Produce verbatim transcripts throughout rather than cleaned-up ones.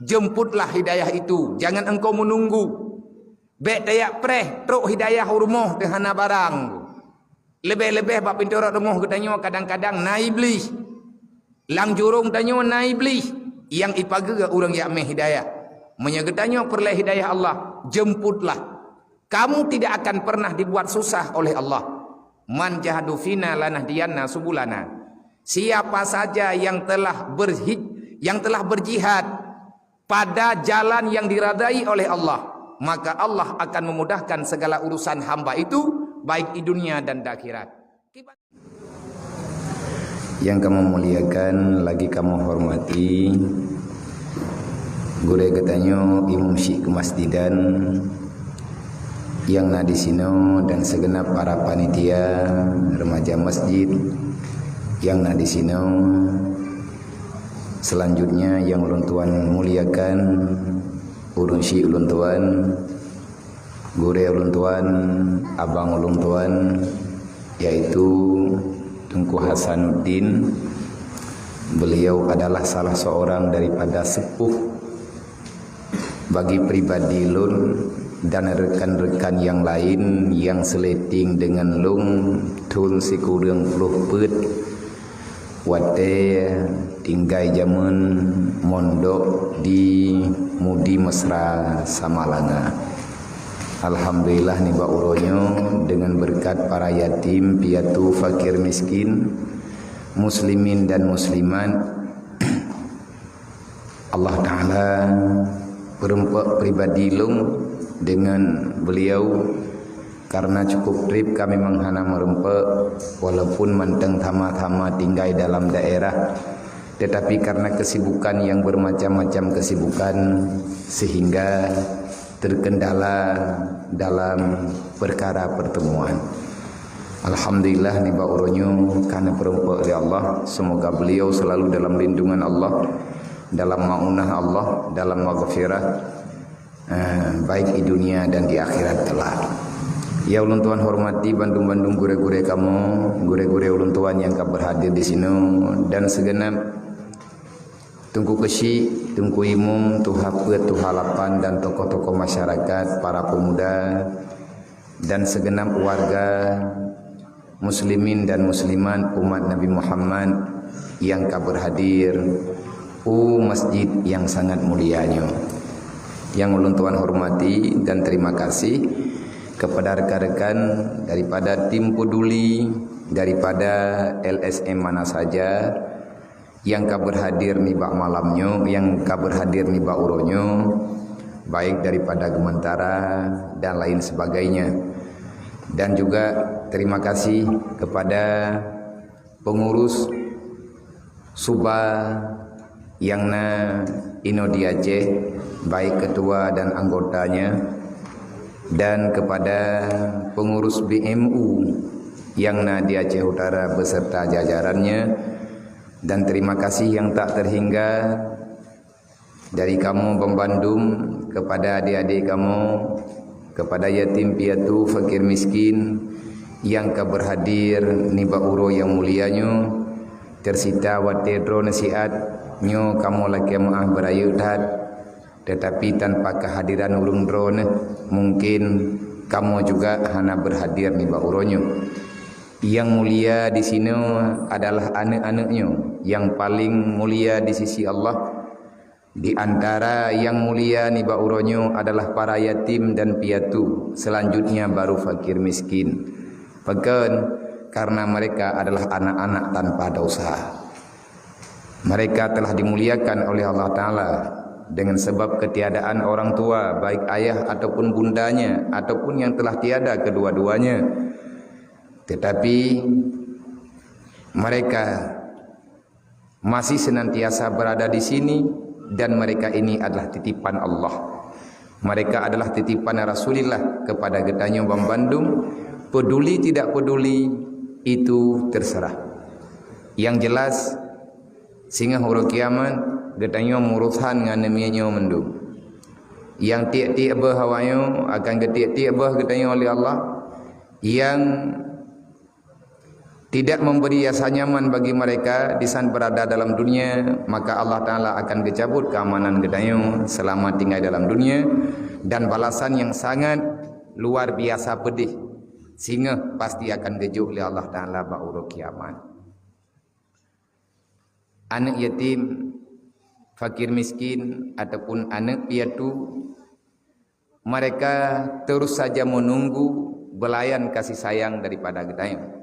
Jemputlah hidayah itu, jangan engkau menunggu. Bék tajak preh, trok hidayah u rumoh teuh hana barang. Leubeh-leubeh bak pintoe rot rumoh geutanyoe kadang-kadang na iblih. Lam jurông tanyoe na iblih nyang ipageue ureuëng jak mé hidayah. Meunyoe geutanyoe peureulée hidayah Allah, jemputlah. Kamu tidak akan pernah dibuat susah oleh Allah. "Man jahadu fina lanahdiyanna subulana." Siapa saja yang telah berhi-, yang telah berjihad pada jalan yang diradai oleh Allah, maka Allah akan memudahkan segala urusan hamba itu, baik di dunia dan di akhirat. Nyang kamoe muliakan, lagi kamoe hormati, gurée geutanyoe, imum syik keumasjidan nyang na di sinoe, dan segenap para panitia remaja masjid nyang na di sinoe. Selanjutnya, nyang ulôn tuan muliakan, ureuëng syik ulôn tuan, gurée ulôn tuan, abang ulôn tuan, yaitu Teungku Hasanuddin. Beliau adalah salah seorang daripada sepuh bagi pribadi lôn dan rekan-rekan nyang laén nyang seuleting deungon lôn thon sikureueng ploh peuet watée tinggai jameun mondok di Mudi Mesra Samalanga. Alhamdulillah, nibak uroe nyoe, deungon beureukat para yatim piatu, fakir miskin, muslimin dan muslimat, Allah Ta'ala peureumpok pribadi lôn deungon beliau, karena cukup treb ka memang hana meureumpok, walaupun mantong sama-sama tinggai dalam daerah, tetapi karena kesibukan yang bermacam-macam kesibukan, sehingga terkendala dalam perkara pertemuan. Alhamdulillah, nibak uroe nyoe ka neupeurumpok lé Allah. Semoga beliau selalu dalam lindungan Allah, dalam maunah Allah, dalam maghfirah, eh, baik di dunia dan di akhirat kelak. Ya ulôn tuan hormati bandum-bandum gurée-gurée kamoe, gurée-gurée ulôn tuan nyang ka berhadir di sinoe, dan segenap Teungku Keuchik, Teungku Imum, Tuha Peuet, Tuha Lapan, dan tokoh-tokoh masyarakat, para pemuda, dan segenap warga muslimin dan muslimat umat Nabi Muhammad nyang ka berhadir u masjid nyang sangat mulia nyoe. Nyang ulôn tuan hormati dan terima kasih kepada rekan-rekan daripada tim peduli daripada L S M mana saja nyang ka berhadir nibak malam nyoe, nyang ka berhadir nibak uroe nyoe, baik daripada Geumantara dan lain sebagainya. Dan juga terima kasih kepada pengurus Suba nyang na inoe di Aceh, baik ketua dan anggotanya, dan kepada pengurus B M U nyang na di Aceh Utara beserta jajarannya, dan terima kasih yang tak terhingga dari kamoe banbandum, kepada adik-adik kamoe, kepada yatim piatu, fakir miskin nyang ka berhadir nibak uroe nyang mulia nyoe, tersita watée droeneuh siat nyoe kamoe lakée meuáh beurayeuk that, tetapi tanpa kehadiran ureuëng droeneuh, mungkin kamoe juga hana berhadir nibak uroe nyoe. Nyang mulia di sinoe adalah aneuëk-aneuëk nyoe, nyang paléng mulia di sisi Allah. Di antara nyang mulia nibak uroe nyoe adalah para yatim dan piatu, selanjutnya baru fakir miskin. Pakon? Karena mereka adalah anak-anak tanpa dosa. Mereka telah dimuliakan oleh Allah Ta'ala dengan sebab ketiadaan orang tua, baik ayah ataupun bundanya, ataupun yang telah tiada kedua-duanya. Tetapi mereka masih senantiasa berada di sini, dan mereka ini adalah titipan Allah. Mereka adalah titipan Rasulullah kepada geutanyoe banbandum, peduli tidak peduli, itu terserah. Yang jelas, singoh uroe kiamat, geutanyoe meurusan ngon neumie nyoe mandum. Nyang tiek-tiek beuh awaknyoe akan geutiek-tiek beuh geutanyoe lé Allah. Nyang tidak memberi rasa nyaman bagi mereka di saat berada dalam dunia, maka Allah Taala akan geucabut keamanan geutanyoe selama tinggai dalam dunia, dan balasan yang sangat luar biasa pedih, singoh pasti akan geujok lé Allah Taala bak uroe kiamat. Aneuk yatim, fakir miskin, ataupun aneuk piatu, mereka terus saja menunggu belayan kasih sayang daripada geutanyoe.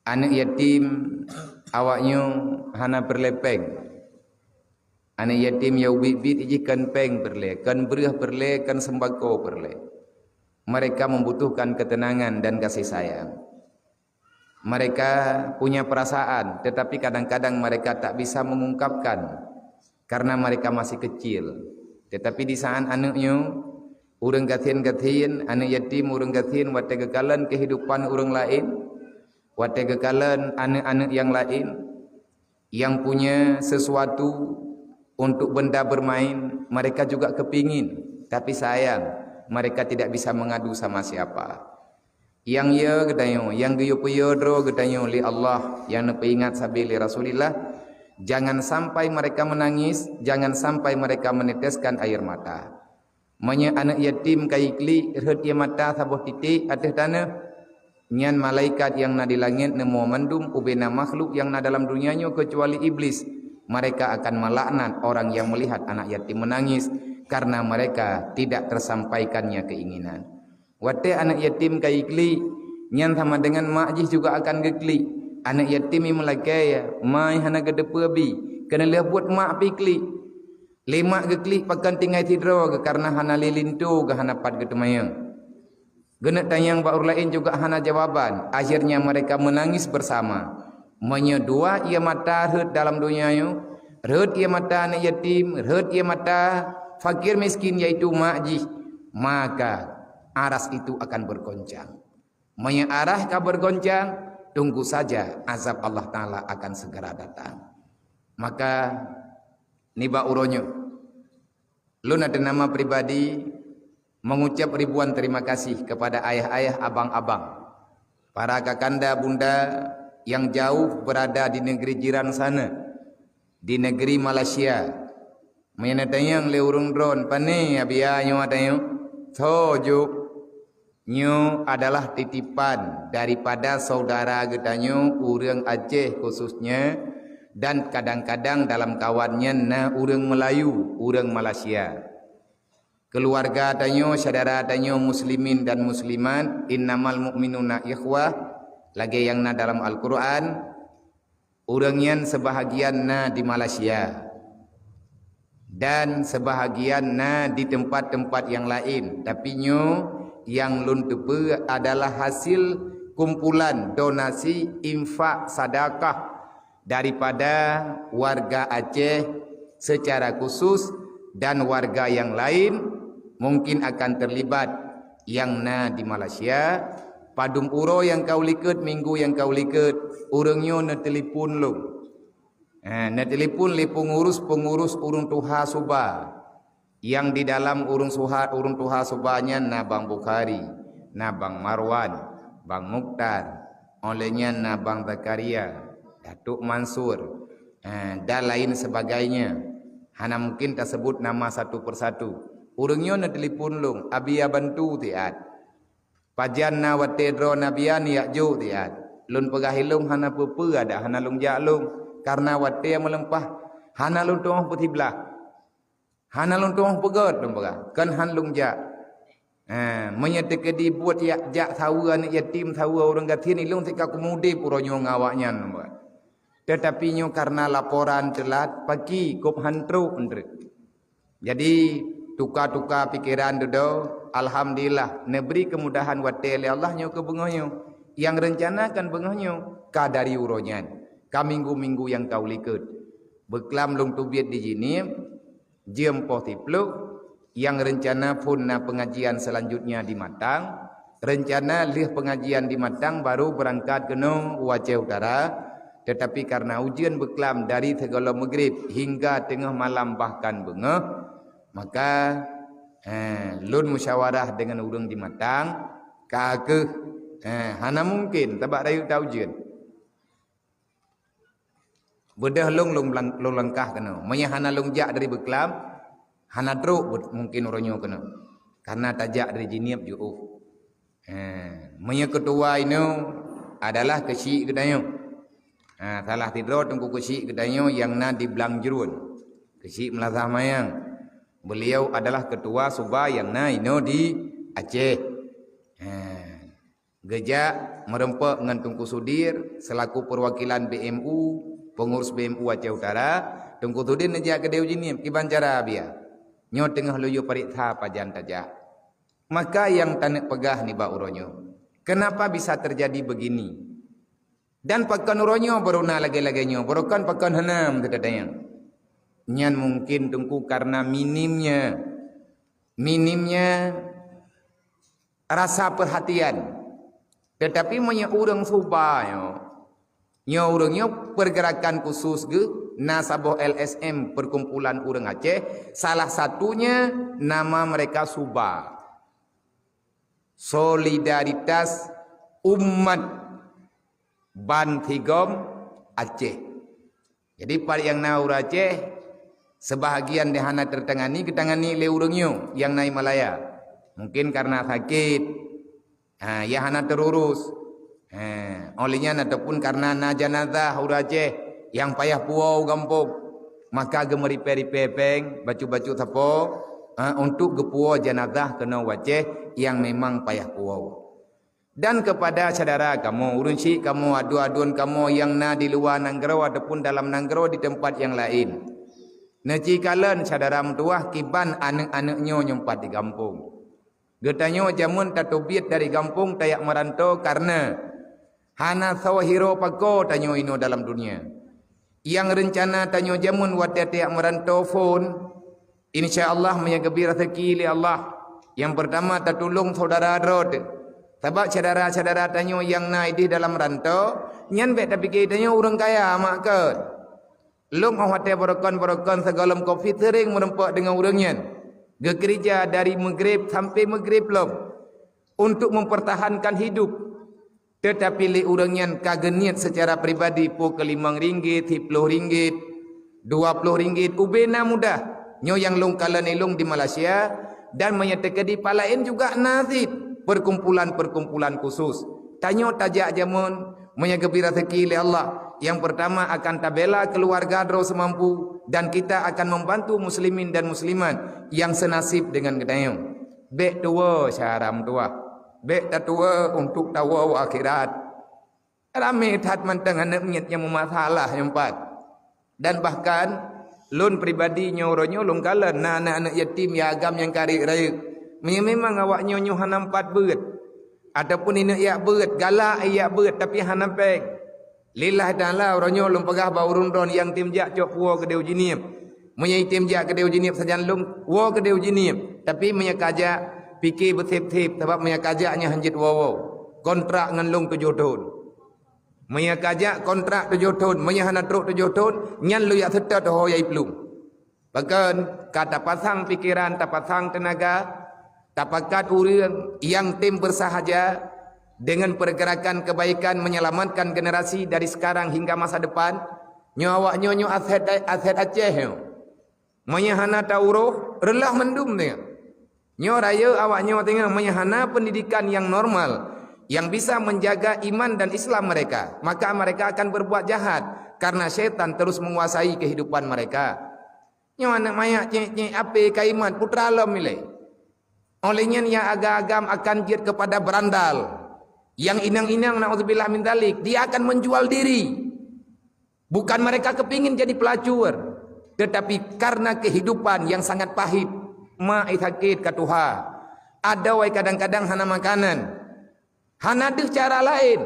Aneuk yatim, awaknyoe hana peureulée péng. Aneuk yatim nyang ubit-ubit jih kon péng peureulée, kon breueh peureulée, kon sembako peureulée. Mereka membutuhkan ketenangan dan kasih sayang. Mereka punya perasaan, tetapi kadang-kadang mereka tak bisa mengungkapkan karena mereka masih kecil. Tetapi di saat aneuk nyoe, ureuëng gasien-gasien, aneuk yatim ureuëng gasien, watée geukalon kehidupan ureuëng laén, watée geukalon aneuk-aneuk nyang laén, yang punya sesuatu untuk benda bermain, mereka juga kepingin, tapi sayang, mereka tidak bisa mengadu sama siapa. Nyang yo geutanyoe, nyang geuyue peuyo droe geutanyoe lé Allah, nyang neupeuingat sabe lé Rasulullah, jangan sampai mereka menangis, jangan sampai mereka meneteskan air mata. Meunyoe aneuk yatim ka jiklik, rhot ie mata saboh titek ateueh tanoh, nyan malaikat nyang na di langét neumoe mandum ubena makhluk nyang na dalam dunia nyoe keucuali Iblis. Mereka akan melaknat orang yang melihat anak yatim menangis karena mereka tidak tersampaikannya keinginan. Watée aneuk yatim ka jiklik, nyan sama dengan mak jih juga akan geuklik. Aneuk yatim nyang meulakée, ma hana geuteupeue bi, keuneuk lheueh buet mak pih klik. Lé mak geuklik pakon tinggai sidroe geuh, karena hana lé linto geuh, hana pat geuteumanyong. Geuneuk tanyong bak ureuëng laén juga hana jawaban. Akhirnya mereka menangis bersama. Meunyoe dua ie mata rhot dalam donya nyoe, rhot ie mata aneuk yatim, rhot ie mata fakir miskin, yaitu mak jih, maka aras itu akan bergoncang. Meunyoe aras ka bergoncang, tunggu saja azab Allah Taala akan segera datang. Maka nibak uroe nyoe, lôn ateueh nama pribadi mengucap ribuan terima kasih kepada ayah-ayah, abang-abang, para kakanda, bunda yang jauh berada di negeri jiran sana, di negeri Malaysia. Meunyoe neutanyong lé ureuëng droen, "Pane Abia nyoe tanyoe?" "Soe jok?" Nyoe adalah titipan daripada saudara geutanyoe ureuëng Aceh khususnya, dan kadang-kadang dalam kawan nyan na ureuëng Melayu, ureuëng Malaysia. Keuluwarga tanyoe, syedara tanyoe muslimin dan muslimat, innamal mu'minuna ikhwah, lagée nyang na dalam Al-Qur'an, ureuëng nyan seubahagian na di Malaysia dan seubahagian na di teumpat-teumpat nyang laén. Tapi nyoe nyang lôn teupeue adalah hasil kumpulan donasi, infak, sadakah daripada warga Aceh secara khusus dan warga nyang laén mungkin akan terlibat nyang na di Malaysia. Padum uroe nyang ka u likot, minggu nyang ka u likot, ureuëng nyoe neutelepon lôn. Eh, neutelepon lé pengurus-pengurus ureuëng tuha Suba. Nyang di dalam ureuëng suha-, ureuëng tuha Suba nyan na Bang Bukhari, na Bang Marwan, Bang Mukhtar, óh lheueh nyan na Bang Zakaria, Datuk Mansur, eh, dan lain sebagainya. Hana mungkin taseubut nama satu persatu. Ureuëng nyoe neutelepon lôn, "Abia bantu tiat." Pajan na watée droe Abia nyak jok tiat. Lôn peugah ilôn hana peue-peue adak hana lôn jak lôn, kareuna watée meuleumpah hana lôn tuoh peusiblah. Hana lôn tuoh peugét lôn peugah, kon han lôn jak. Ha, meunyoe teukeudi buet jak, jak saweue aneuk yatim, saweue ureuëng gasien, ilôn sika keumudeb uroe nyoe ngon awaknyan lôn peugah. Teutapi nyoe kareuna laporan teulat, paki kôb han trok eunteuk. Jadi, tuka-tuka pikeran dudoe, alhamdulillah, neubri keumudahan watée lé Allah nyoe keu beungoh nyoe. Nyang reuncana kan beungoh nyoe, ka dari uroe nyan, ka minggu-minggu nyang ka u likot. Beuklam lôn teubiet di Jeunieb, jeuem poh siplôh, nyang reuncana phon na peungajian seulanjutnya di Matang, reuncana lheueh peungajian di Matang baru beurangkat keunoe u Aceh Utara, teutapi kareuna ujeuen beuklam dari sigohlom meugrib hingga teungoh malam bahkan beungoh, maka, eh, lôn musyawarah deungon ureuëng di Matang, ka kheueh Eh, hana mungkin, sabab rayeuk ta ujeuen. Beudôh lôn, lôn lang-, lôn langkah keunoe. Meunyo hana lôn jak dari Beuklam, hana trok be-, mungkin uroe nyoe keunoe. Karena tajak dari Jeunieb jiôh. Eh, meunyo keutua inoe adalah keuchik geutanyoe. Ha, salah sidroe teungku keuchik geutanyoe nyang na di Blang Jruen. Keuchik Meulazah Mayang. Beliau adalah keutua Suba nyang na inoe di Aceh. Ha. Geujak meureumpok ngon Teungku Sudir selaku peuwakilan B M U, peungurus B M U Aceh Utara. Teungku Sudir neujak keudéh u Jeunieb, kiban cara biya. Nyoe teungoh lôn yue pareksa pajan tajak. Maka nyang taneuk peugah nibak uroe nyoe, kenapa bisa terjadi begini? Dan pakon uroe nyoe baru na lagée-lagée nyoe, baroekon pakon hana meuteutatanyong. Nyan mungkin Teungku karena minimnya, minimnya rasa perhatian. Tetapi meunyoe ureuëng Suba nyoe, nyoe ureuëng nyoe pergerakan khusus geuh na saboh L S M, perkumpulan ureuëng Aceh, salah satunya nama mereka Suba. Solidaritas Umat Ban Sigom Aceh. Jadi pat nyang na ureuëng Aceh, sebahagian di hana tertangani, geutangani lé ureuëng nyoe nyang na i Malaya. Mungkin karena sakit, ha, ya hana terurus. Ha, oleh nyan ataupun karena na janazah ureuëng Aceh nyang payah puwoe u gampông, maka geumeuripée-ripée péng, bacut-bacut sapo, ha, untuk geupuwoe janazah keunoe u Aceh nyang memang payah puwoe. Dan kepada syedara kamoe, ureuëng syik kamoe, aduen-aduen kamoe nyang na di luwa nanggroe ataupun dalam nanggroe di teumpat nyang laén. Neuci kalon syedara meutuwah kiban aneuëk-aneuëk nyoe nyumpat di gampông. Geutanyoe jameun tateubiet dari gampông tajak meuranto kareuna hana soe hiroe pakoe tanyoe inoe dalam dunia. Nyang reuncana tanyoe jameun watée tajak meuranto phon, insya Allah meunyoe geubri raseuki lé Allah, nyang peurtama tatulông syedara droe teuh. Sabab syedara-syedara tanyoe nyang na idéh dalam ranto, nyan bék tapike tanyoe ureuëng kaya mak kon. Lôn óh watée baroekon-baroekon sigohlom covid seuréng meurumpok deungon ureuëng nyan. Geukeurija dari Maghrib sampai Maghrib lom untuk mempertahankan hidup. Teutapi lé ureuëng nyan ka geuniet seucara pribadi peue keu limong ringgit, siplôh ringgit, dua plôh ringgit, ubé na mudah. Nyoe nyang lôn kalon ilông di Malaysia, dan meunyoe teukeudi pat laén juga na cit perkumpulan-perkumpulan khusus. Tanyoe tajak jameun, meunyoe geubri raseuki lé Allah, nyang peurtama akan tabela keuluwarga droe seumampu, dan kita akan membantu muslimin dan muslimat nyang seunasib deungon geutanyoe. Bék tuwoe syedara meutuwah. Bék tatuwoe untuk tawoe u akhirat. Ramé that mantong aneuëk miet nyang meumasalah nyoe pat. Dan bahkan, lôn pribadi nyoe uroe nyoe lôn kalon na aneuëk-aneuëk yatim nyang agam nyang ka rayeuk-rayeuk. Meunyoe memang awaknyoe nyoe hana meupat beuet, ataupun ineuëk jak beuet, galak jak beuet, tapi hana péng. Lillahi ta'ala, uroe nyoe lôn peugah bak ureuëng droe nyang tem jak cok puwoe keudéh u Jeunieb. Meunyoe item jak keudéh u Jeunieb sajan lôn, woe keudéh u Jeunieb. Tapi meunyoe ka jak, pike beuseb-seb, sabab meunyoe ka jak nyan hanjeuet woe-woe. Kontrak ngon lôn tujoh thon. Meunyoe ka jak kontrak tujoh thon, meunyoe hana trok tujoh thon, nyan lôn jak seutôt ho yai plueng. Pakon, ka tapasang pikeran, tapasang teunaga, tapakat ureuëng nyang tem beusahaja deungon peurgeurakan keubaikan menyelamatkan generasi dari sekarang hingga masa depan. Nyoe awaknyoe nyoe aset, aset Aceh nyoe. Meunyoe hana tauroh, reuloh mandum teungoh. Nyoe rayeuk awaknyoe teungoh meunyoe hana peundidikan nyang normal, nyang bisa menjaga iman dan Islam mereka, maka mereka akan berbuat jahat karena syaitan terus menguasai kehidupan mereka. Nyoe aneuëk manyak cék-cék apé ka iman putra lom ilée. Oleh nyan nyang agam-agam akan jeuet kepada berandal. Nyang inong-inong, naudzubillah min dzalik, dia akan menjual diri. Bukan mereka kepingin jadi pelacur, tetapi karena kehidupan yang sangat pahit, ma sakét ka tuha, adoe kadang-kadang hana makanan, hana deuh cara laén.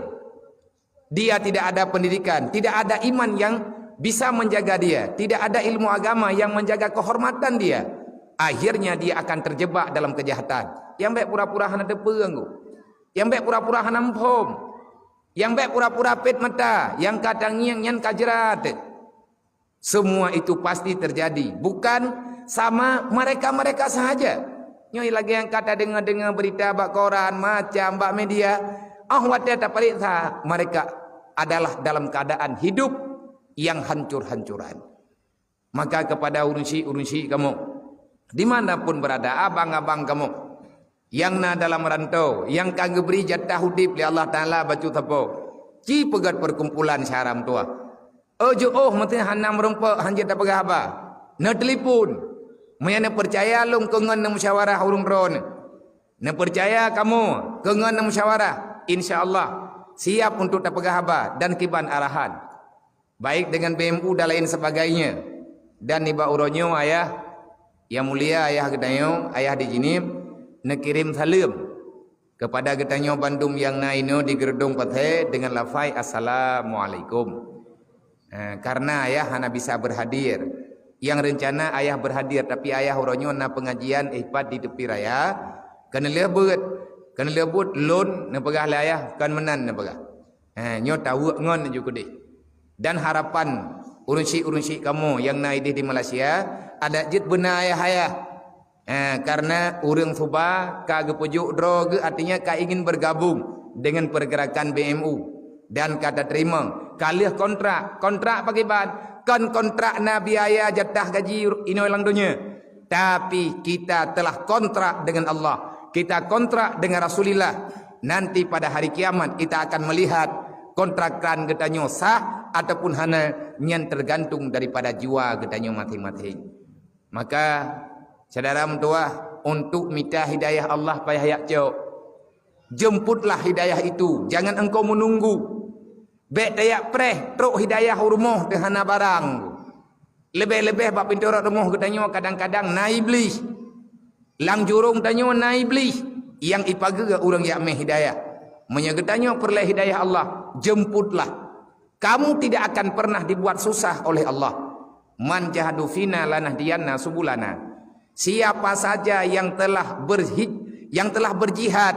Dia tidak ada pendidikan, tidak ada iman yang bisa menjaga dia, tidak ada ilmu agama yang menjaga kehormatan dia. Akhirnya dia akan terjebak dalam kejahatan. Nyang bék pura-pura hana teupeue anggô. Nyang bék pura-pura hana muphom. Nyang bék pura-pura pét mata, nyang ka tangieng nyan ka jrat. Semua itu pasti terjadi, bukan sama mereka-mereka sahaja. Nyoe lagée nyang ka tadeungoe-deungoe beurita bak koran, macam bak media, Oh watée tapareksa, mereka adalah dalam keadaan hidup yang hancur-hancuran. Maka kepada ureuëng syik-ureuëng syik kamoe, di mana pun berada, abang-abang kamoe nyang na dalam rantau, nyang ka geubri jatah udeb lé Allah Taala bacut sapo, ci peugét perkumpulan syedara meutuwah. Ôh jeuôh meuteun hana meurumpok, hanjeuet tapeugah haba. Neutelepon. Meunyoe neupeucaya lôn keu ngon neumusyawarah ureuëng droeneuh. Neupeucaya kamoe keu ngon neumusyawarah, insya Allah siap untuk tapeugah haba dan kiban arahan, baik dengan B M U dan lain sebagainya. Dan nibak uroe nyoe ayah, yang mulia ayah geutanyoe, ayah di Jeunieb, neukirém saleuem kepada geutanyoe bandum nyang na inoe di Geurdong Pasé dengan lafai assalamualaikum. Eh, karena ayah hana bisa berhadir. Yang rencana ayah berhadir, tapi ayah uroe nyoe na pengajian ihfad di tepi raya. Keuneulheueh beuet, keuneulheueh beuet lôn neupeugah lé ayah, kon meunan neupeugah. Eh, nyoe taweuek ngon ju keudeh. Dan harapan ureuëng syik-ureuëng syik kamoe nyang na ideh di Malaysia, adak jeuet beuna ayah-ayah. Eh, karena ureuëng suba ka geupeujok droe geuh, artinya ka ingin bergabung dengan pergerakan B M U dan ka tateurimong. Ka lheueh kontrak, kontrak pakriban? Kon kontrak na biaya jatah gaji inoe lam donya. Tapi kita telah kontrak dengan Allah, kita kontrak dengan Rasulullah. Nanti pada hari kiamat kita akan melihat kontrakan geutanyoe sah ataupun hana, nyan tergantung daripada jiwa geutanyoe masing-masing. Maka, syedara meutuwah, untuk mita hidayah Allah payah jak cok. Jemputlah hidayah itu, jangan engkau menunggu. Bék tajak preh trok hidayah u rumoh teuh hana barang. Leubeh-leubeh bak pintoe rot rumoh geutanyoe kadang-kadang na iblih. Lam jurông tanyoe na iblih nyang ipageue ureuëng jak mé hidayah. Meunyoe geutanyoe peureulée hidayah Allah, jemputlah. Kamu tidak akan pernah dibuat susah oleh Allah. "Man jahadu fina lanahdiyanna subulana." Siapa saja yang telah berhi-, yang telah berjihad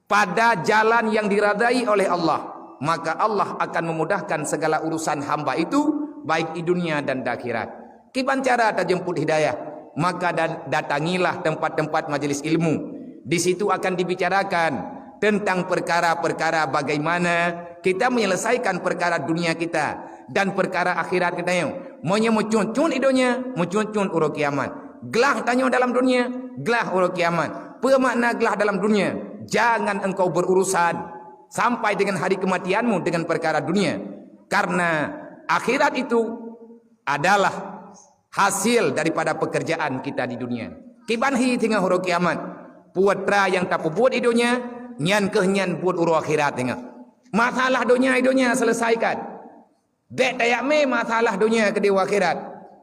pada jalan yang diridai oleh Allah, maka Allah akan memudahkan segala urusan hamba itu, baik di dunia dan di akhirat. Kiban cara tajemput hidayah? Maka da-, datangilah tempat-tempat majelis ilmu. Di situ akan dibicarakan tentang perkara-perkara bagaimana kita menyelesaikan perkara dunia kita dan perkara akhirat geutanyoe. Meunyoe meucun-cun i donya, meucun-cun uroe kiamat. Glah tanyoe dalam dunia, glah uroe kiamat. Peue makna glah dalam dunia? Jangan engkau berurusan sampai dengan hari kematianmu dengan perkara dunia. Karena akhirat itu adalah hasil daripada pekerjaan kita di dunia. Kiban hi singoh uroe kiamat. Peue atra nyang tapeubuet i donya, nyan kheueh nyan buet uroe akhirat singoh. Masalah donya i donya selesaikan. Bék tajak mé masalah donya keudeh u akhirat.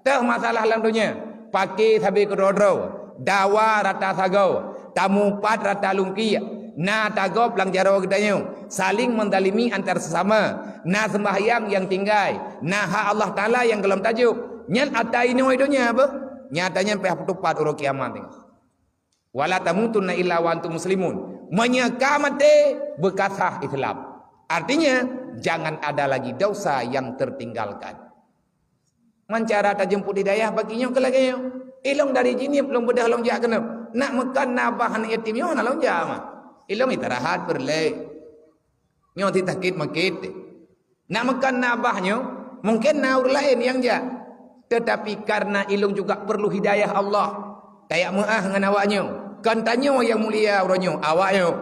Teuh masalah lam donya, paké sabe keudroe-droe, dawa rata sagoe, tamupat rata lungkiek, na tagob lam jaroe geutanyoe, saling menzalimi antar sesama, na sembahyang nyang tinggai, na hak Allah Taala nyang gohlom tajok. Nyan atra inoe i donya beuh. Nyata nyan payah peutupat uroe kiamat singoh. "Wala tamutunna illa wa antum muslimun." Meunyoe ka maté, beukasah Islam. Artinya, jangan ada lagi dosa yang tertinggalkan. Man cara tajemput hidayah bagi nyoe keu lagée nyoe. Ilong dari Jeunieb lôn beudôh lôn jak keunoe. Nak meukan na bah aneuk yatim nyoe na lôn jak mah. Ilong istirahat peureulée. Nyoe ti sakét makét. Nak meukan na bah nyoe, mungken na ureuëng laén nyang jak. Tetapi karena ilong juga perlu hidayah Allah, tajak meuáh ngon awak nyoe. Kon tanyoe nyang mulia uroe nyoe, awak nyoe.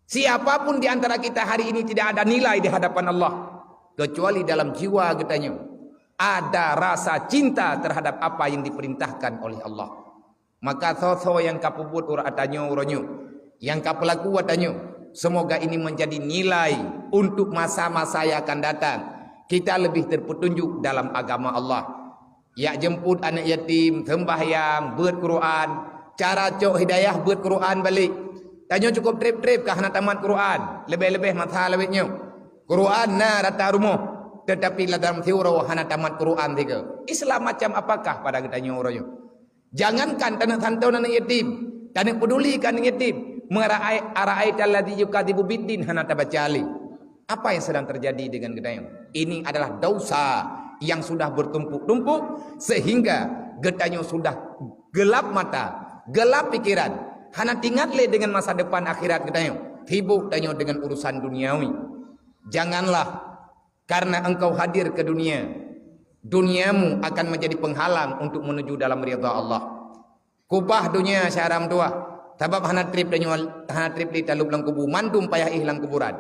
Siapa pun di antara kita hari ini tidak ada nilai di hadapan Allah, kecuali dalam jiwa geutanyoe ada rasa cinta terhadap apa yang diperintahkan oleh Allah. Maka soe-soe nyang ka peubuet uroe tanyoe uroe nyoe, nyang ka peulaku tanyoe, semoga ini menjadi nilai untuk masa-masa yang akan datang. Kita lebih terpetunjuk dalam agama Allah. Jak jemput aneuk yatim, sembahyang, beuet Quran, cara cok hidayah beuet Quran balek. Tanyoe cukup treb-treb ka hana tamat Quran, leubeh-leubeh masa lawét nyoe. Quran na rata rumoh, tetapi lam dalam siuroe hana tamat Quran tiga. Islam macam apakah pada geutanyoe uroe nyoe? Jangankan taneuk santon aneuk yatim, taneuk peduli keu aneuk yatim, meuraai, "Ara'aital ladzi yukadzibu biddin" hana tabaca lé. Apa yang sedang terjadi dengan geutanyoe? Ini adalah dosa yang sudah bertumpuk-tumpuk sehingga geutanyoe sudah gelap mata, gelap pikiran, hana teuingat lé dengan masa depan akhirat geutanyoe. Sibuk tanyoe dengan urusan duniawi. Janganlah karena engkau hadir ke dunia, duniamu akan menjadi penghalang untuk menuju dalam ridha Allah. Kubah dunia syara meutuah, sabab hana treb tanyoe, hana treb lé talop lam kubu, mandum payah éh lam kuburan.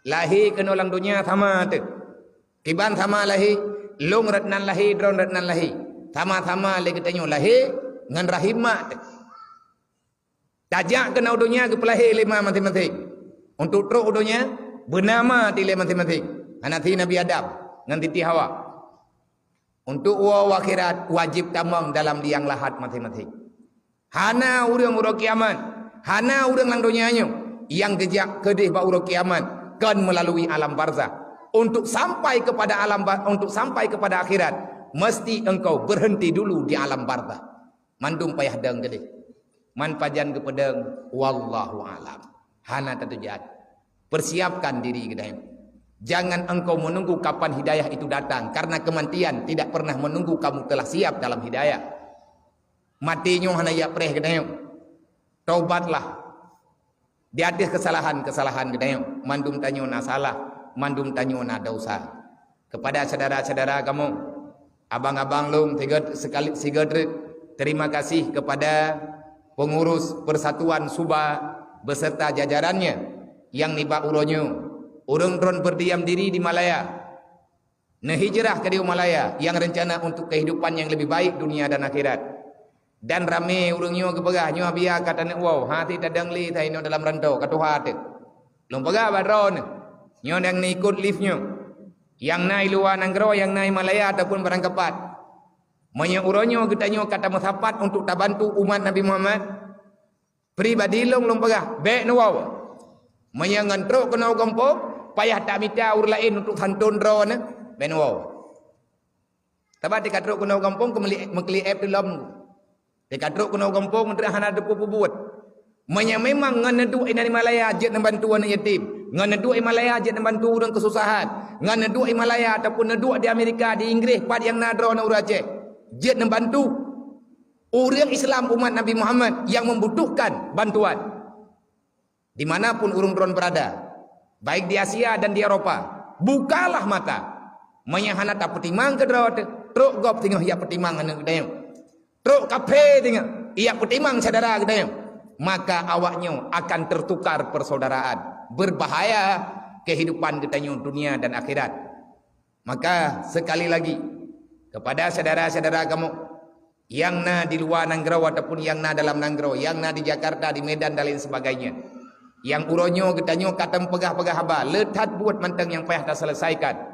Lahé keunoe lam dunia sama teuh. Kiban sama lahé, lôn rot nan lahé, droen rot nan lahé. Sama-sama lé geutanyoe lahé ngon rahim mak teuh. Tajak keunoe donya geupeulahé lé ma maséng-maséng. Untuk trok u donya, beuna ma dilèe maséng-maséng. Hana si Nabi Adam ngon Siti Hawa. Untuk woe u akhirat, wajéb tamong dalam liang lahat maséng-maséng. Hana ureuëng uroe kiamat, hana ureuëng lam donya nyoe nyang geujak keudeh bak uroe kiamat kon meulalu alam barzakh. Untuk sampai kepada alam ba-, untuk sampai kepada akhirat, mesti engkau berhenti dulu di alam barzakh. Mandum payah dong keudeh. Man pajan geupeudong, wallahu alam. Hana tatujan. Persiapkan diri geutanyoe. Jangan engkau menunggu kapan hidayah itu datang, karena kematian tidak pernah menunggu kamu telah siap dalam hidayah. Maté nyoe hana jak preh geutanyoe. Taubatlah. Di ateueh keusalahan-keusalahan geutanyoe, mandum tanyoe na salah, mandum tanyoe na desya. Kepada syedara-syedara kamoe, abang-abang lôn sigoe-, sekali, sigoe treuk, terima kasih kepada pengurus Persatuan Suba beserta jajarannya nyang nibak uroe nyoe. Ureuëng droen berdiam diri di Malaya. Neuhijrah keudéh u Malaya nyang reuncana untuk kehidupan yang lebih baik dunia dan akhirat. Dan ramé ureuëng nyoe geupeugah, "Nyoe Abiya ka taneuk woe, hase tadong lé sa inoe dalam rantau, ka tuha teuh." Lôn peugah bak droeneuh, nyoe nyang neuikot live nyoe, nyang na i luwa nanggroe, nyang na i Malaya ataupun barangkapat. Meunyoe uroe nyoe geutanyoe ka tameusapat untuk tabantu umat Nabi Muhammad, pribadi lôn, lôn peugah, bék neuwoe. Meunyoe ngon trok keunoe gampông, payah tamita ureuëng laén untuk santôn droeneuh, bék neuwoe. Sabab teuka trok keunoe gampông keu meuli-, meukli éb teuh lom. Teuka trok keunoe gampông, meuteuka hana teupeu peubuet. Meunyoe memang ngon neuduek inan i Malaya jeuet neubantu aneuëk yatim, ngon neuduek i Malaya jeuet neubantu ureuëng keususahan, ngon neuduek i Malaya ataupun neuduek di Amerika, di Inggris, pat nyang na droeneuh ureuëng Aceh, jeuet neubantu ureuëng Islam umat Nabi Muhammad nyang membutuhkan bantuan. Di mana pun ureuëng droen berada, baik di Asia dan di Eropa, bukalah mata. Meunyoe hana tapeutimang keudroe teuh, trok gob singoh jak peutimang aneuëk geutanyoe. Trok kaphé singoh jak peutimang syedara geutanyoe. Maka awaknyoe akan tertukar persaudaraan. Berbahaya kehidupan geutanyoe dunia dan akhirat. Maka sekali lagi, kepada syedara-syedara kamoe nyang na di luwa nanggroe ataupun nyang na dalam nanggroe, nyang na di Jakarta, di Medan dan lain sebagainya, nyang uroe nyoe geutanyoe ka tameupeugah-peugah haba, le that buet mantong nyang payah taselesaikan.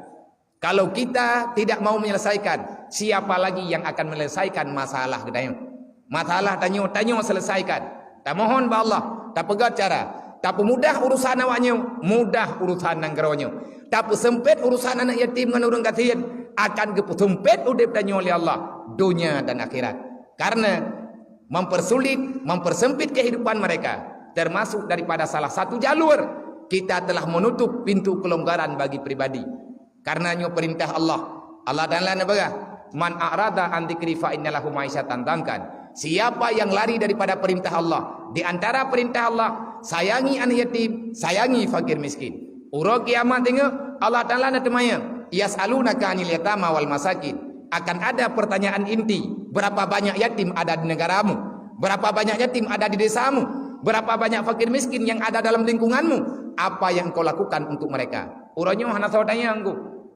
Kalau kita tidak mau menyelesaikan, siapa lagi yang akan menyelesaikan masalah geutanyoe? Masalah tanyoe, tanyoe selesaikan. Tamohon bak Allah, tapeugah cara, tapeumudah urusan awaknyoe, mudah urusan nanggroe nyoe. Tapeuseumpét urusan aneuëk yatim ngon ureuëng gasien, akan geupeuseumpét udeb tanyoe lé Allah, donya dan akhirat. Karena mempersulit, mempersempit kehidupan mereka, termasuk daripada salah satu jalur kita telah menutup pintu kelonggaran bagi pribadi. Karena nyoe perintah Allah. Allah Taala neupeugah, "Man a'rada an dzikri fa inna lahu ma'isyatan dhankan." Siapa yang lari daripada perintah Allah, di antara perintah Allah, sayangi anak yatim, sayangi fakir miskin. Uroe kiamat teungoh, Allah Taala neuteumanyong, "Yas'alunaka 'anil yatama wal masakin." Akan ada pertanyaan inti, berapa banyak yatim ada di negaramu? Berapa banyak yatim ada di desamu? Berapa banyak fakir miskin yang ada dalam lingkunganmu? Apa yang engkau lakukan untuk mereka? Uroe nyoe hana soe tanyong ku.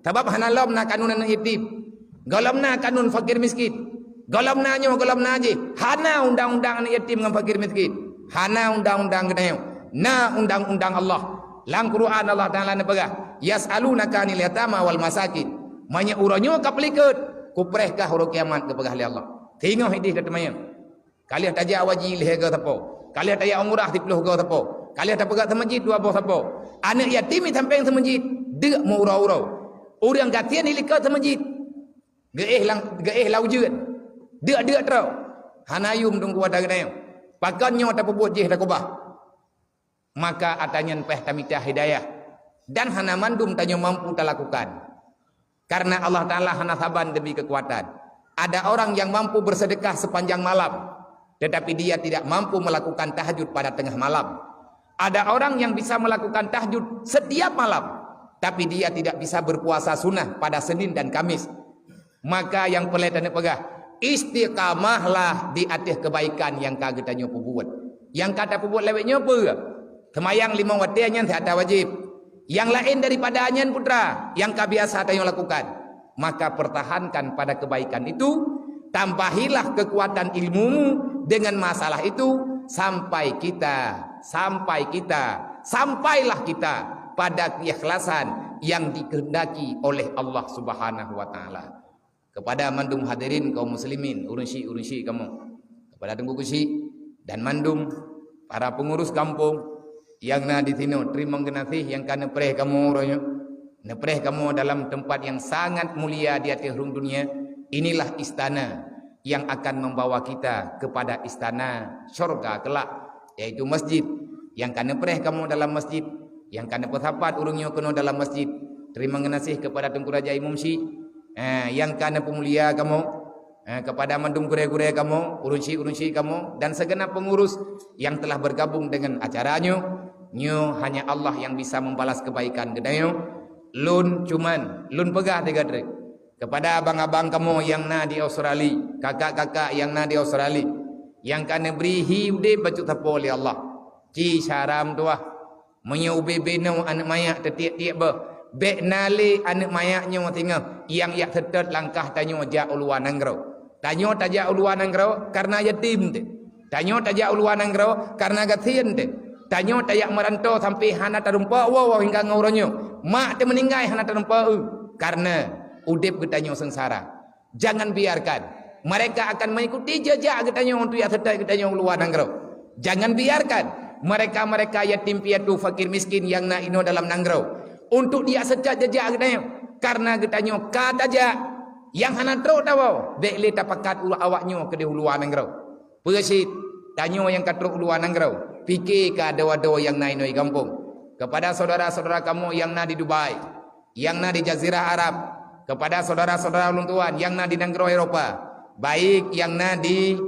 Sabab hana lom na kanun aneuëk yatim. Golom na kanun fakir miskin. Golom na nyoe, golom na jih. Hana undang-undang aneuëk yatim ngon fakir miskin. Hana undang-undang geutanyoe. Na undang-undang Allah. Lam Quran Allah Taala neupeugah, "Yas'alunaka 'anil yatama wal masakin." Meunyoe uroe nyoe ka peulikot, kupreh kah uroe kiamat geupeugah lé Allah. Singoh idih ka teumanyong. Ka lheueh tajak haji lhée goe sapo. Ka lheueh tajak umrah siplôh goe sapo. Ka lheueh tapeugah seumeujid dua boh sapo. Aneuëk yatim di sampéng seumeujid, deuk meuuroe-uroe. Ureuëng gasien di likot seumeujid, geuéh lam, geuéh lam ujeuen. Deuk-deuk troh. Hana yum teungku ata geutanyoe. Pakon nyoe tapeubuet jih takubah. Maka ata nyan payah tamita hidayah. Dan hana mandum tanyoe mampu talakukan. Karena Allah Taala hana saban geubri keukuatan. Ada orang yang mampu bersedekah sepanjang malam, tetapi dia tidak mampu melakukan tahajud pada tengah malam. Ada orang yang bisa melakukan tahajud setiap malam, tapi dia tidak bisa berpuasa sunnah pada Senin dan Kamis. Maka nyang peureulée taneuk peugah, istiqamahlah di ateueh keubaikan nyang ka geutanyoe peubuet. Nyang ka tapeubuet lawét nyoe peue? Seumayang limong watée nyan siat wajéb. Nyang laén daripada nyan putra, nyang ka biasa tanyoe lakukan. Maka pertahankan pada kebaikan itu, tambahilah kekuatan ilmumu dengan masalah itu, sampai kita, sampai kita, sampailah kita pada keikhlasan yang dikehendaki oleh Allah Subhanahu wa Ta'ala. Kepada mandum hadirin kaum muslimin, ureuëng syik, ureuëng syik kamoe, kepada Teungku Keuchik dan mandum para pengurus kampung nyang na di sinoe, teurimong geunaséh nyang ka neupreh kamoe uroe nyoe. Neupreh kamoe dalam tempat yang sangat mulia di ateueh rhueng dunia. Inilah istana yang akan membawa kita kepada istana syurga kelak, yaitu masjid. Nyang ka neupreh kamoe dalam masjid, nyang ka neupeusapat ureuëng nyoe keunoe dalam masjid. Teurimong geunaséh kepada Teungku Raja Imum Syik, eh, nyang ka neupeumulia kamoe, eh, kepada mandum gurée-gurée kamoe, ureuëng syik-ureuëng syik kamoe, dan segenap pengurus yang telah bergabung dengan acara nyoe. Nyoe hanya Allah yang bisa membalas kebaikan geutanyoe. Lôn cuman, lôn peugah tiga trik kepada abang-abang kamoe nyang na di Australia, kakak-kakak nyang na di Australia, nyang ka neubri hi udeb bacut sapo lé Allah. Ci syaram tuah. Meunyoe ubé-bé nyoe aneuëk manyak teutiek-tiek beuh, bék na lé aneuëk manyak nyoe singoh nyang jak seutôt langkah tanyoe jak u luwa nanggroe. Tanyoe tajak u luwa nanggroe kareuna yatim teuh. Tanyoe tajak u luwa nanggroe kareuna gasien teuh. Tanyoe tajak meuranto sampoe hana tarumpok woe-woe hingga ngon uroe nyoe. Mak teuh meuninggai hana tarumpok eu, kareuna udeb geutanyoe seungsara. Jangan biarkan mereka akan mengikuti jejak geutanyoe untuk jak seutôt geutanyoe u luwa nanggroe. Jangan biarkan mereka-mereka yatim piatu, fakir miskin nyang na inoe dalam nanggroe untuk jak seutôt jejak geutanyoe. Kareuna geutanyoe ka tajak, nyang hana trok tawoe, bék lé tapakat uroe awaknyoe keudeh u luwa nanggroe. Peue cit, tanyoe nyang ka trok u luwa nanggroe, pike keu adoe-adoe nyang na inoe di gampông. Kepada saudara-saudara kamoe nyang na di Dubai, nyang na di Jazirah Arab, kepada saudara-saudara ulôn tuan nyang na di nanggroe Eropa, baik nyang na di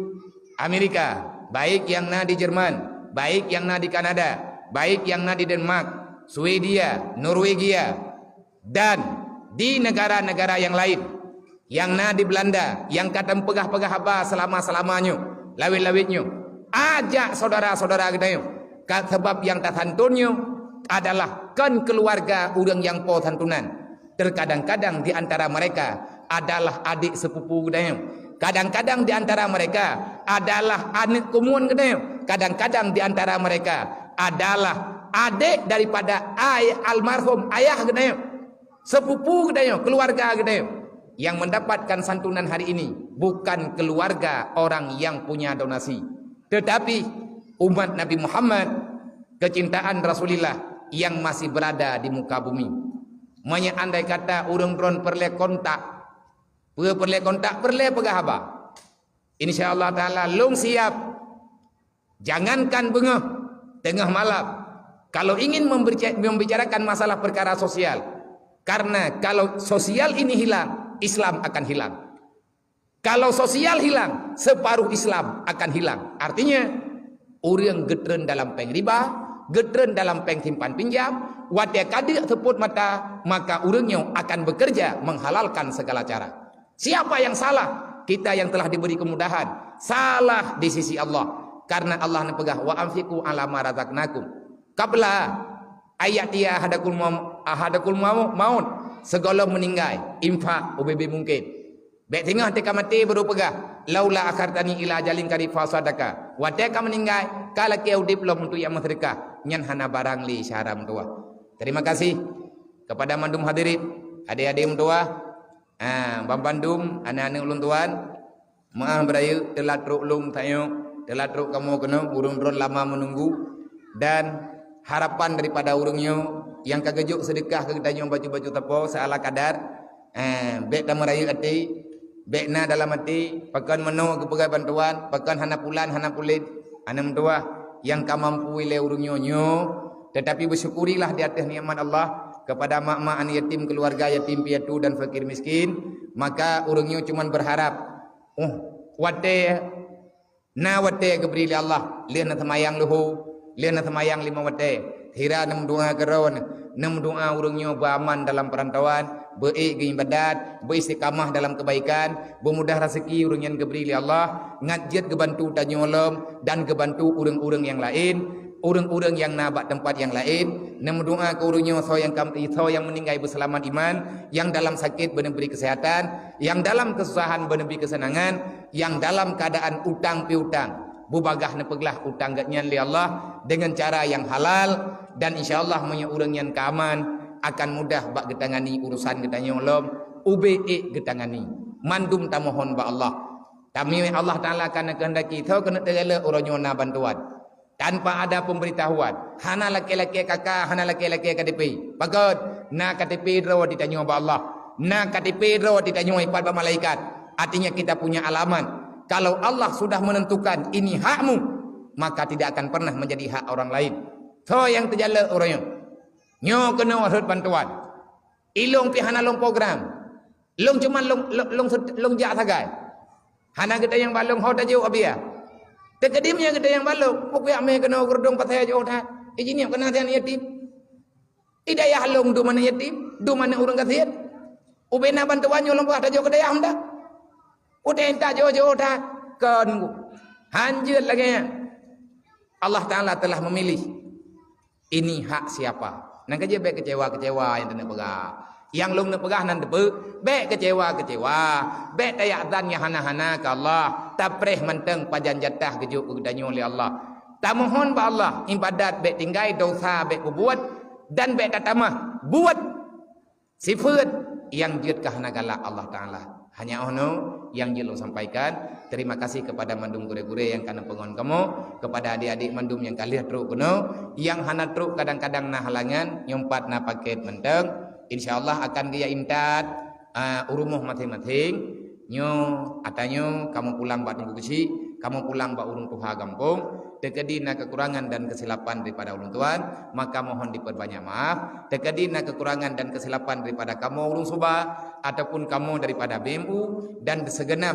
Amerika, baik nyang na di Jerman, baik nyang na di Kanada, baik nyang na di Denmark, Swedia, Norwegia, dan di negara-negara nyang laén, nyang na di Belanda, nyang ka tampeugah-peugah haba seulama-seulama nyoe, lawét-lawét nyoe. Ajak saudara-saudara geutanyoe, ka, sabab nyang tasantun nyoe adalah kon keuluwarga ureuëng nyang po santunan. Terkadang-kadang di antara mereka adalah adik sepupu geutanyoe. Kadang-kadang di antara mereka adalah aneuëk keumuan geutanyoe. Kadang-kadang di antara mereka adalah adik daripada ay-, almarhum ayah geutanyoe. Sepupu geutanyoe, keuluwarga geutanyoe. Nyang mendapatkan santunan hari ini bukan keuluwarga orang nyang punya donasi, tetapi umat Nabi Muhammad, keucintaan Rasulillah nyang masih beurada di muka bumi. Meunyoe andai kata ureuëng droen peureulée kontak, peue peureulée kontak, peureulée peugah haba, insya Allah Taala lôn siab. Jangankan beungoh, teungoh malam, kalau ingin membica-, membicarakan masalah perkara sosial, karena kalau sosial ini hilang, Islam akan hilang. Kalau sosial hilang, separuh Islam akan hilang. Artinya, ureuëng geutreun dalam péng riba, geutreun dalam péng simpan pinjam, watée ka deuk seupôt mata, maka ureuëng nyoe akan bekerja menghalalkan segala cara. Siapa yang salah? Kita yang telah diberi kemudahan. Salah di sisi Allah. Karena Allah neupeugah, "Wa anfiqu ala ma razaqnakum." Qabla an ya'tiya ahadakum mau-, ahadakum mau-, maut. Sigohlom meuninggai, infak ubé-bé mungken. Bék singoh teuka maté baru peugah, "Laula akhartani ila ajalin qarib fa asaddaqa." Watée ka meuninggai, ka lakée udeb lom untuk jak meuseudeukah. Nyan hana barang lé syara meutuwah. Terima kasih kepada mandum hadirin, adé-adé meutuwah. Ah, banmandum aneuëk-aneuëk ulôn tuan, meuáh beurayeuk teulat trok lôn tanyoe, teulat trok kamoe keunoe, ureuëng droen lama meununggu, dan harapan daripada ureuëng nyoe nyang ka geujok seudeukah keu geutanyoe bacut-bacut sapo seala kadar, eh, bék tameurayeuk até, bék na dalam até, pakon meunoe geupeugah bantuan, pakon hana pulan, hana pulen, aneuëk meutuwah nyang ka mampu ilée ureuëng nyoe nyoe, tetapi bersyukurilah di atas nikmat Allah kepada mak-mak aneuk yatim, keluarga yatim piatu dan fakir miskin, maka ureuëng nyoe cuman berharap, oh, watée na watée geubri lé Allah, lheueh na seumayang luho, Lheueh na seumayang limong watée, sira neumeudoá keudroe, neumeudoá ureuëng nyoe beuaman dalam peurantauan, beu-ék geuibadat, beuistiqamah dalam keubaikan, beumudah raseuki ureuëng nyan geubri lé Allah, ngat jeuet geubantu tanyoe lom dan geubantu ureuëng-ureuëng nyang laén, ureuëng-ureuëng nyang na bak teumpat nyang laén. Neumeudoá keu ureuëng nyoe soe nyang kam, soe nyang meuninggai beuseulamat iman, nyang dalam sakét beuneubri keuseuhatan, nyang dalam keususahan beuneubri keuseunangan, nyang dalam keuadaan utang piutang. Beubagaih neupeuglah utang geuhnyan lé Allah deungon cara nyang halal, dan insya Allah meunyoe ureuëng nyan ka aman, akan mudah bak geutangani urusan geutanyoe lom, ubé ék geutangani. Mandum tamohon bak Allah. Tamiwét Allah Taala ka neukeuhendaki, soe keuneuk teugalak uroe nyoe na bantuan. Tanpa ada pemberitahuan, hana lakée-lakée K K, hana lakée-lakée K T P. Pakon? Na K T P droe ditanyoe bak Allah. Na K T P droe ditanyoe ipat bak malaikat. Artinya kita punya alamat. Kalau Allah sudah menentukan ini hakmu, maka tidak akan pernah menjadi hak orang lain. Soe nyang teujalak uroe nyoe? Nyoe keunoe rhot bantuan. Ilong pih hana lom program. Long cuma long, long, long, long jak sagai. Hana geutanyong bak long ho tajok abia. Teukeudi meunyoe geutanyong bak long, pokok mé keunoe geurdong pasai jôh that. Ijiniep keunan sian yatim. Di dayah long dum aneuk yatim, dum aneuk ureuëng gasien. Ubena bantuan nyoe lom bah tajok keu dayah meudah. Udeh tajok-jok that. Kon nunggu. Hanjeuet lagée nyan. Allah Taala telah memilih. Ini hak siapa? Nang ka jeuet bék keucewa-keucewa nyang teuneuk peugah. Nyang lôn neuk peugah nan teupeu, bék keucewa-keucewa, bék tayak zan nyang hana-hana keu Allah. Tapreh mantong pajan jatah geujok keu geutanyoe lé Allah. Tamohon bak Allah, ibadat bék tinggai, dosa bék peubuet, dan bék tatamah buet sifeuet nyang jeuet ka hana galak Allah Taala. Hanya 'oh noe nyang jeuet lôn sampaikan. Terima kasih kepada mandum gurée-gurée nyang ka neupeungon kamoe, kepada adik-adik mandum nyang ka lheueh trok keunoe, nyang hana trok kadang-kadang na halangan, nyoe pat na paket mantong. Insya Allah akan geujak intat, ah, u rumoh maséng-maséng. Nyoe, ata nyoe, kamoe pulang bak Teungku Keuchik, kamoe pulang bak ureuëng tuha gampông. Teukeudi na keukurangan dan keusilapan daripada ulôn tuan, maka mohon diperbanyak maaf. Teukeudi na keukurangan dan keusilapan daripada kamoe ureuëng suba, ataupun kamoe daripada B M U, dan segenap,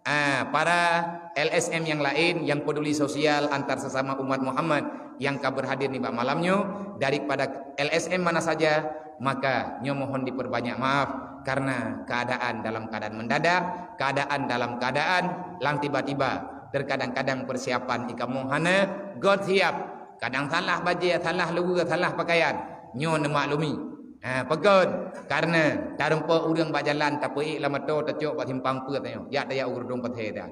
ah, para L S M nyang laén nyang peduli sosial antar sesama umat Muhammad nyang ka berhadir nibak malam nyoe, daripada L S M mana saja, maka nyoe mohon diperbanyak maaf karena keadaan dalam keadaan mendadak, keadaan dalam keadaan lang tiba-tiba. Terkadang-kadang persiapan di kamoe hana göt siap. Kadang salah bajée, salah luweue, salah pakaian. Nyoe neumaklumi. Ha, pakon? Karena tarumpok ureuëng bak jalan, tapeuék lam moto, tacok bak simpang peuet nyoe. Jak tajak u geurdong pathé dah.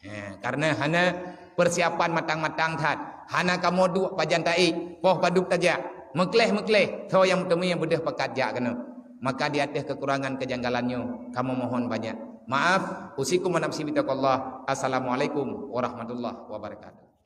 Ha, karena hana persiapan matang-matang that. Hana kamoe duek pajan taék, poh padub tajak. Meukleh-meukleh, soe nyang meuteumé beudeuh pakat jak keunoe. Maka di ateueh keukurangan keujanggalan nyoe, kamoe mohon banyak maaf. Usikum wa nafsi bitaqwallah. Assalamualaikum warahmatullahi wabarakatuh.